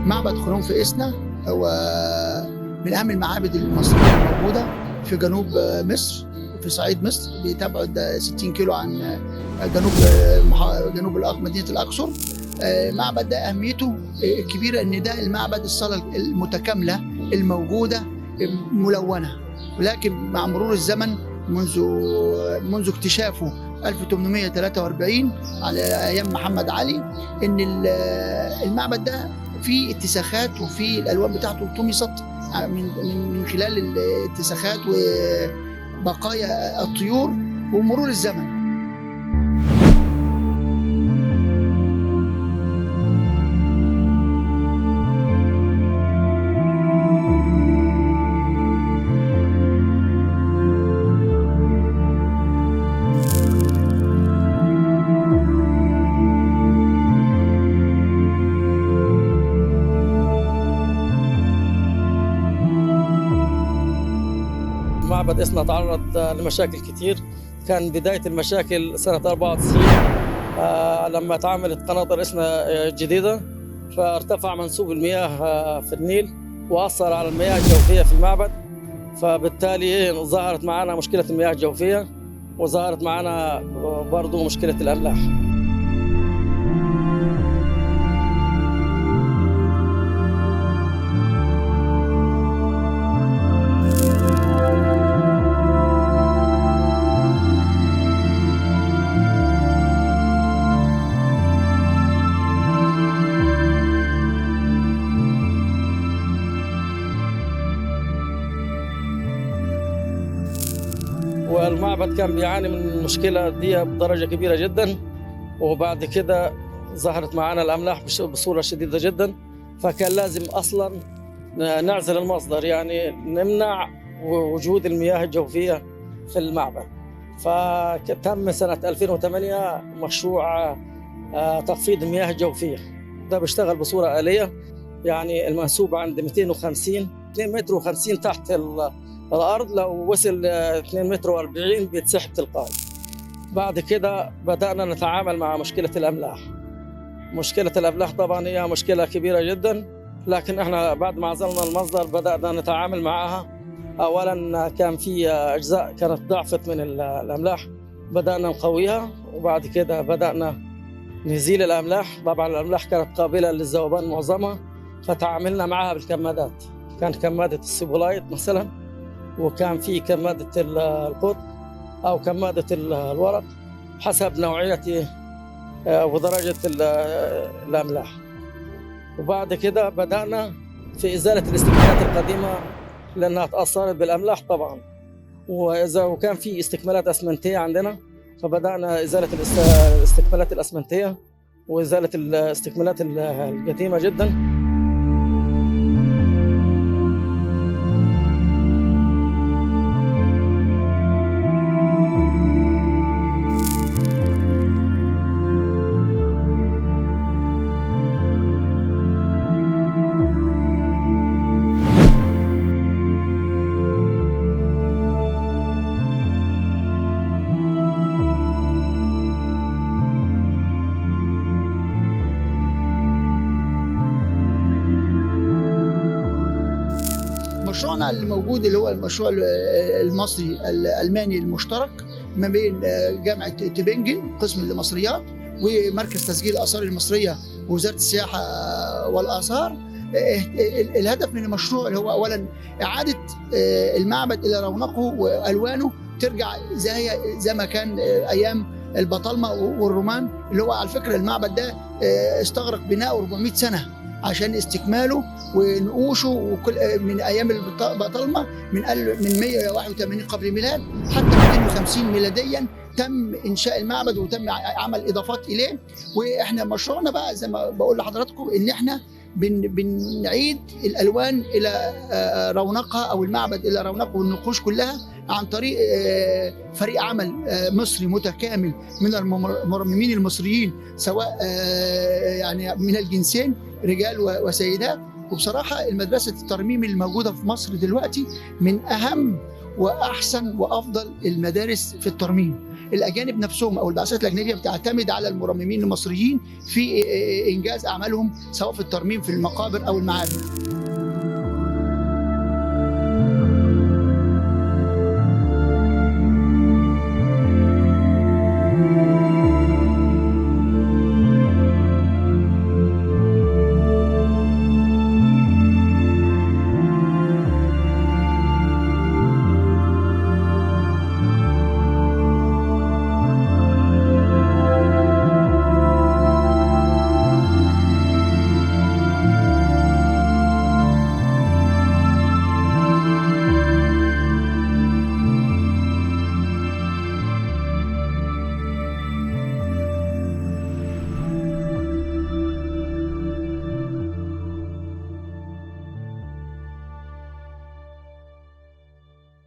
معبد خنوم في إسنا هو من أهم المعابد المصرية الموجودة في جنوب مصر، في صعيد مصر، بتبعد 60 كيلو عن جنوب مدينة الأقصر. المعبد ده أهميته كبيرة، إن ده المعبد الصالة المتكاملة الموجودة ملونة، ولكن مع مرور الزمن منذ اكتشافه 1843 على أيام محمد علي، إن المعبد ده فيه اتساخات وفيه الألوان بتاعته طمست من خلال الاتساخات وبقايا الطيور ومرور الزمن. معبد إسنا تعرض لمشاكل كتير. كان بداية المشاكل سنة 94 لما تعملت قناطر إسنا الجديدة، فارتفع منسوب المياه في النيل وأثر على المياه الجوفية في المعبد، فبالتالي ظهرت معنا مشكلة المياه الجوفية وظهرت معنا برضو مشكلة الأملاح. والمعبد كان بيعاني من المشكلة دي بدرجة كبيرة جدا، وبعد كده ظهرت معانا الأملاح بصورة شديدة جدا، فكان لازم أصلا نعزل المصدر، يعني نمنع وجود المياه الجوفية في المعبد. فتم سنة 2008 مشروع تخفيض المياه الجوفية. ده بيشتغل بصورة آلية، يعني المنسوب عند 250 2 متر و50 تحت الأرض، لو وصل 2 متر و40 بيتسحب تلقائي. بعد كده بدأنا نتعامل مع مشكلة الأملاح. مشكلة الأملاح طبعا هي مشكلة كبيرة جدا، لكن احنا بعد ما عزلنا المصدر بدأنا نتعامل معها. أولا كان في أجزاء كانت ضعفت من الأملاح، بدأنا نقويها، وبعد كده بدأنا نزيل الأملاح. طبعا الأملاح كانت قابلة للذوبان معظمها، فتعاملنا معها بالكمادات. كان كمادة السيبولايت مثلا، وكان في كمادة القطن أو كمادة الورق حسب نوعية ودرجة الأملاح. وبعد كده بدأنا في إزالة الاستكمالات القديمة لأنها تأثرت بالأملاح طبعا، وكان في استكمالات أسمنتية عندنا، فبدأنا إزالة الاستكمالات الأسمنتية وإزالة الاستكمالات القديمة جدا. مشروعنا اللي موجود اللي هو المشروع المصري الألماني المشترك ما بين جامعة تيوبنجن قسم المصريات ومركز تسجيل الآثار المصرية ووزارة السياحة والآثار. الهدف من المشروع اللي هو أولا إعادة المعبد إلى رونقه وألوانه ترجع زي ما كان أيام البطالمة والرومان، اللي هو على فكرة المعبد ده استغرق بناؤه 400 سنة عشان استكماله ونقوشه، وكل من ايام البطالمه من 181 قبل الميلاد حتى 250 ميلاديا تم انشاء المعبد وتم عمل اضافات اليه. واحنا مشروعنا بقى زي ما بقول لحضراتكم ان احنا بنعيد الالوان الى رونقها او المعبد الى رونقه والنقوش كلها عن طريق فريق عمل مصري متكامل من المرممين المصريين، سواء يعني من الجنسين رجال وسيدات. وبصراحة المدرسة الترميم الموجودة في مصر دلوقتي من أهم وأحسن وأفضل المدارس في الترميم. الاجانب نفسهم او البعثات الاجنبية بتعتمد على المرممين المصريين في انجاز اعمالهم، سواء في الترميم في المقابر او المعابد.